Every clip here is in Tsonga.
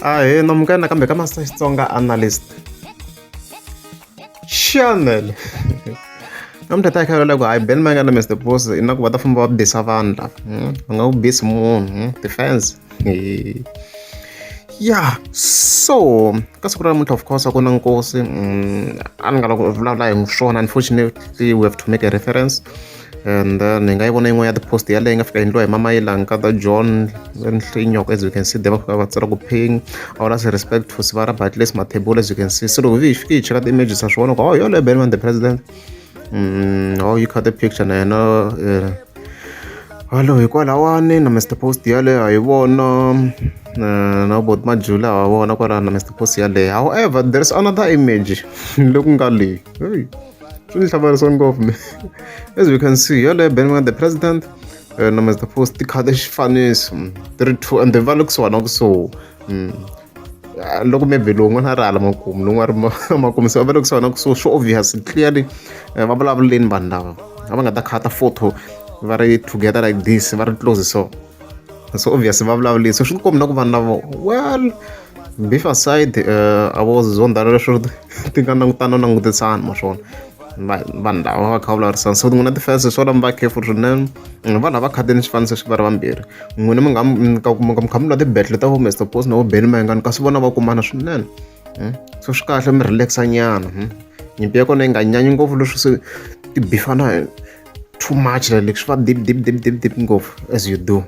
Ahee namukela nakambe ka Master Xitsonga Analyst Channel. Namuntlha ta kha ku hayi Ben Mayengani na Mr Post i na ku va ta famba va bisa vanhu lava va nga ku bisi munhu ti-fans ya so ka siku ra namuntlha of course a ku na nkosi a ni nga lava ku vulavula hi swona unfortunately we have to make a reference and then hi nga yi vona yin'wana ya ti-post yaleyo yi nga fika endliwa hi Mama ta John Nhlinyoko as you can see there va fika va tsala ku paying our last respect to Sivara Barclays Mathebula as you can see. So loko hi fike hi cheka ti-images ha swi vona ku oh yoleyo Benman the president oh you cut the picture na yena hallo hikwalawani na Mr Post yaleyo ha yi vona na bot Majula ha vona kwalano na Mr Post yaleyo. However, there is another image loku nga leyi hey swi ni hlamarisa ngopfu me as we can see yaleyo Benman the president na Mr Post ti khate xifaniso ti ri two and va le kusuhani na kusuhi loko maybe lowun'wana a ri hala makumu lowun'wana a ri makumu se va le kusuhani na kusuhi swi obvious clearly va vulavuleni vanhu lava a va nga ta khata photo va ri together like this va ri close so so obvious va vulavuleni so swi kombi na ku vanhu lava well beef aside a vo zondhana leswo ti nga langutana langutisana ma swona vanhu lava va kha va vulavurisana so n'wina ti-fans swo lava mi va careful swinene vanhu lava khateni xifaniso xi va ri vambirhi n'wina mi nga mi ka mi kha mi lwa ti-battle ta vo Mr Post na vo Benny Mayengani kasi vona va kumana swinene so swi kahle mi relax-a nyana nyimpi ya kona yi nga nyanyi ngopfu leswi se ti bifana too much like swi va deep deep deep deep deep ngopfu as you do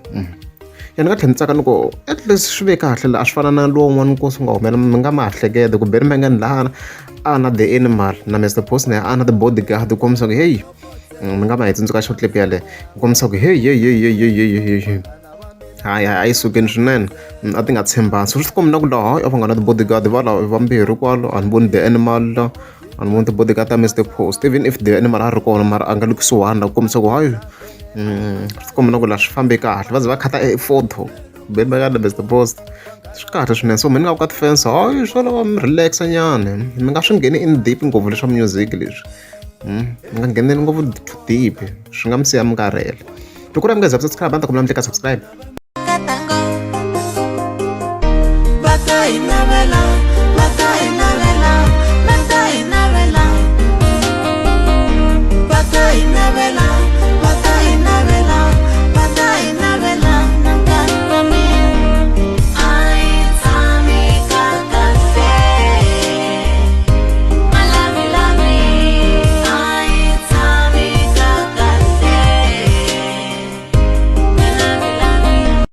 ya ni nga tlhela ni tsaka ni ku at least swi ve kahle la a swi fana na lowun'wana nkosi wu nga humela mi nga ma ha hleketa ku Benny Mayengani lahana a na the animal na Mr Post na a na the bodyguard ku kombisa ku hey mi nga ma hi tsundzuka xo clip yaleyo ku kombisa ku hey hey hey hey hey hey hey hey hayi a yi sukeni swinene a ti nga tshembani so swi kombi na ku laha a va nga na ti-bodyguard va lava vambirhi kwalo a ni voni the animal la a ni voni ti-bodyguard ta Mr Post even if the animal a ri kona mara a nga le kusuhani la ku kombisa ku hayi swi komba na ku la swi fambe kahle va ze va khata e photo Benny Mayengani na Mr Post swi kahle swinene so mina ni nga ku ka ti-fans hayi swo lava mi relax-a nyana mi nga swi ngheni in deep ngopfu leswa music leswi mi nga ngheneli ngopfu too deep swi nga mi siya mi karhele loko ku ri mi nga za subscribe a ni ta kombela mi tleka subscribe. Va ta hi navela.